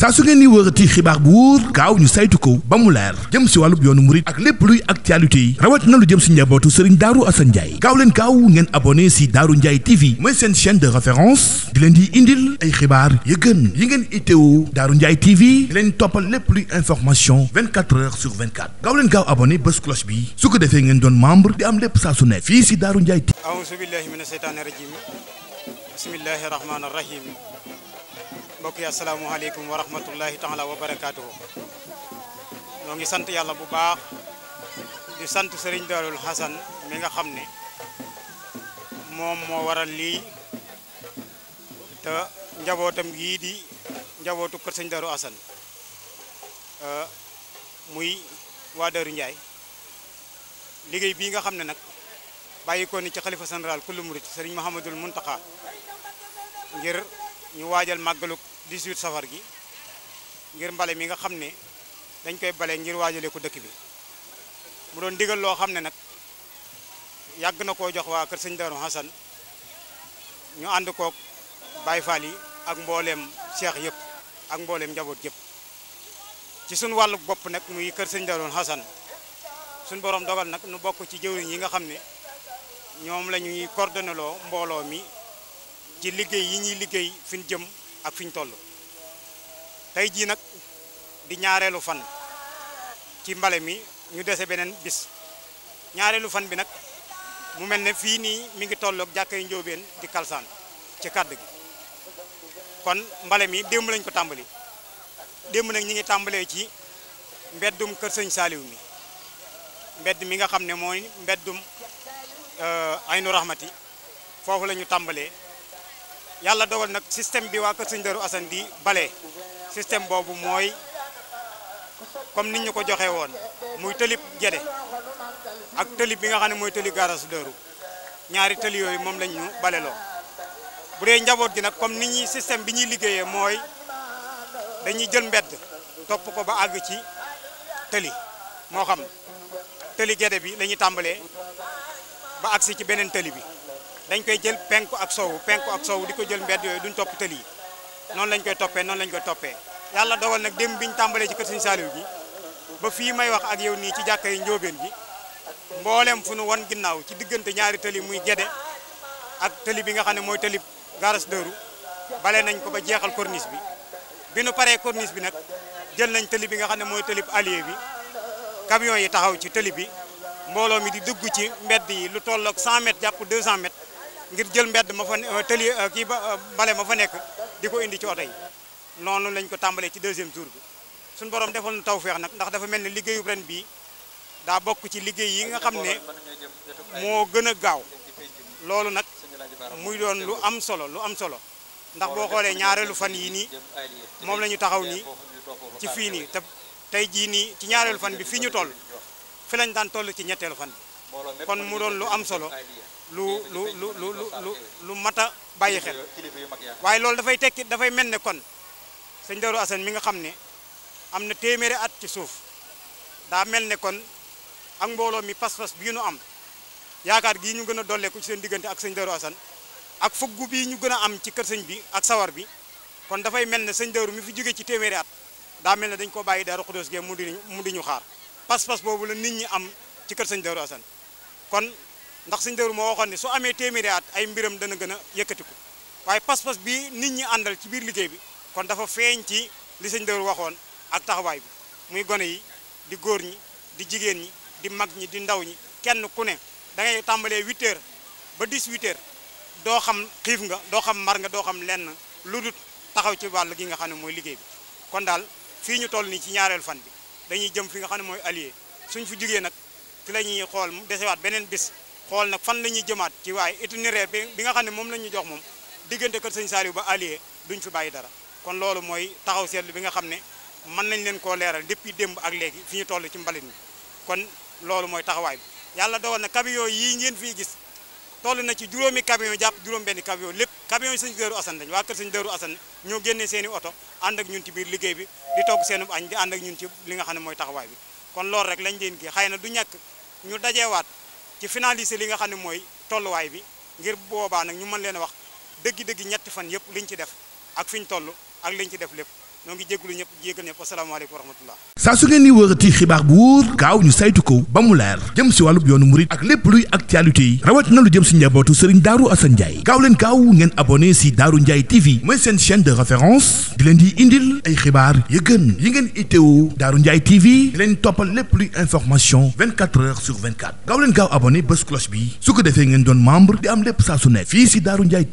saa su ngeen ni wërati xibaar bu wóor gaaw ñu saytu ko ba mu leer jëm si wàllub yoonu murit ak lépp luy actualité yi rawat na lu jëm si njabootu Serigne Darou Assane Ndiaye gaaw leen gaaw ngeen abonné si Darou Ndiaye TV mooy seen chaîne de référence di leen di indil ay xibaar yu gën yi ngeen itteewu Darou Ndiaye TV di leen toppal lépp luy information 24 heures sur 24 gaaw leen gaaw abonné bés cloche bi su ko defee ngeen doon membre di am lépp saa su ne fii si Darou Ndiaye TV. A'uuzu billahi mina shaytaani rajim bismillahi rahmaani rahim mbokk yi asalaamaaleykum wa rahmatullahi taala wa barakaatuhu ñoo ngi sant yàlla bu baax di sant Serigne Darou Assane mi nga xam ne moom moo waral lii te njabootam gii di njabootu kër Serigne Darou Assane muy waa Darou Ndiaye liggéey bii nga xam ne nag bàyyi ko ni ci xalifa général kullu murid Serigne Mouhamadoul Mountakha ngir ñu waajal màggalu 18 safar gi ngir mbale mi nga xam ne dañ koy bale ngir waajale ko dëkk bi mu doon digal loo xam ne nag yàgg na koo jox waa kër Serigne Darou Assane ñu ànd koog Baye Fall yi ak mbooleem cheikh yëpp ak mbooleem njaboot yëpp ci suñu wàllu bopp nag muy kër Serigne Darou Assane suñu borom dogal nag nu bokk ci jëwriñ yi nga xam ne ñoom la ñuy coordonné loo mbooloo mi ci liggéey yi ñuy liggéey fi ñu jëm ak fi ñu toll tey jii nag di ñaareelu fan ci mbale mi ñu dese beneen bis ñaareelu fan bi nag mu mel ne fii nii mi ngi tolloog jàkkay Njóobeen di Kalsaan ci kàdd gi kon mbale mi démb lañ ko tàmbali démb nag ñi ngi tàmbalee ci mbeddum kër sëñ Saaliw mi mbedd mi nga xam ne mooy mbeddum Aynu Rahmati foofu la ñu tàmbalee yàlla dogal nag système bi waa kër Serigne Darou Assane di bale système boobu mooy comme nit ñu ko joxe woon muy tëlib Gede ak tëlib bi nga xam ne mooy tëli garas Darou ñaari tëli yooyu moom lañ ñu baleloo bu dee njaboot gi nag comme nit ñi système bi ñuy liggéeyee mooy dañuy jël mbedd topp ko ba àgg ci tëli moo xam tëli Gede bi la ñuy tàmbalee ba agsi ci beneen tëli bi dañ koy jël penku ak sowu di ko jël mbedd yooyu duñ topp tëli yi noonu lañ koy toppee yàlla dogal nag démb biñ tàmbalee ci kër Serigne Saliou gi ba fii may wax ak yow nii ci jàkka yi Njóobeen gi mboolem fu nu wan ginnaaw ci diggante ñaari tëli muy Gede ak tëli bi nga xam ne mooy tëli garas Darou bale nañ ko ba jeexal corniche bi nu paree corniche bi nag jël nañ tëli bi nga xam ne mooy tëli allié bi camion yi taxaw ci tëli bi mbooloo mi di dugg ci mbedd yi lu tolloog 100 mètres jàpp 200 mètres ngir jël mbedd ma fa tëli kii ba bale ma fa nekk di ko indi ci oto yi noonu lañ ko tàmbalee ci deuxième jour bi suñu borom defal na tawfeex nag ndax dafa mel ne liggéeyu ren bii daa bokk ci liggéey yi nga xam ne moo gën a gaaw loolu nag muy doon lu am solo ndax boo xoolee ñaareelu fan yi nii moom la ñu taxaw nii ci fii nii te tey jii nii ci ñaareelu fan bi fii ñu toll fi lañ daan toll ci ñetteelu fan bi kon mu doon lu am solo lu mat a bàyyi xel waaye loolu dafay mel ne kon sëñ Darou Assane mi nga xam ne am na téeméeri at ci suuf daa mel ne kon ak mbooloo mi pas-pas bii nu am yaakaar gii ñu gën a dolleeku ci seen diggante ak sëñ Darou Assane ak fuggu bii ñu gën a am ci kër sëñ bi ak sawar bi kon dafay mel ne sëñ Darou mi fi jóge ci téeméeri at daa mel ne dañ ko bàyyi Darou Khoudoss gee mu di ñu xaar pas-pas boobu la nit ñi am ci kër sëñ Darou Assane kon ndax sëñ Darou moo waxoon ne su amee téeméeri at ay mbiram dana gën a yëkkatiku waaye pas-pas bi nit ñi àndal ci biir liggéey bi kon dafa feeñ ci li sëñ Darou waxoon ak taxawaay bi muy gone yi di góor ñi di jigéen ñi di mag ñi di ndaw ñi kenn ku ne da ngay tàmbalee 8 heures ba 18 heures doo xam xiif nga doo xam mar nga doo xam lenn lu dul taxaw ci wàll gi nga xam ne mooy liggéey bi kon daal fii ñu toll nii ci ñaareelu fan bi dañuy jëm fi nga xam ne mooy allié suñ fi jugee nag ci la ñuy xool mu desewaat beneen bis xool nag fan la ñuy jëmaat ci waaye itinéraire bi nga xam ne moom la ñu jox moom diggante kër sëñ Saliou ba allié duñ fi bàyyi dara kon loolu mooy taxaw seetlu bi nga xam ne mën nañ leen koo leeral depuis démb ak léegi fi ñu toll ci mbalit mi kon loolu mooy taxawaay bi yàlla dogal na camion yii ngeen fii gis toll na ci juróomi camion jàpp juróom benn camion lépp camion yi sëñ Darou Assane lañ waa kër sëñ Darou Assane ñoo génnee seen i oto ànd ak ñun ci biir liggéey bi di togg seen añ di ànd ak ñun ci li nga xam ne mooy taxawaay bi kon loolu rek lañ leen kii xëy na du ñàkk ñu dajeewaat ci finaliser li nga xam ne mooy tolluwaay bi ngir boobaa nag ñu mën leen a wax dëgg-dëgg ñetti fan yëpp liñ ci def ak fi ñu toll ak liñ ci def lépp noo ngi jégalu ñëpp jégal ñëpp asalaamaaleykum wa rahmatullah. saa su ngeen di wërati xibaar bu wóor gaaw ñu saytu ko ba mu leer jëm si wàllub yoonu murit ak lépp luy actualité yi rawatina lu jëm si njabootu Serigne Darou Assane Ndiaye gaaw leen gaaw ngeen abonné si Darou Ndiaye TV mooy seen chaîne de référence di leen di indil ay xibaar yu gën yi ngeen itteewu Darou Ndiaye TV di leen toppal lépp luy information 24 heures sur 24 gaaw leen gaaw abonné bés cloche bi su ko defee ngeen doon membre di am lépp saa su nekk fii si Darou Ndiaye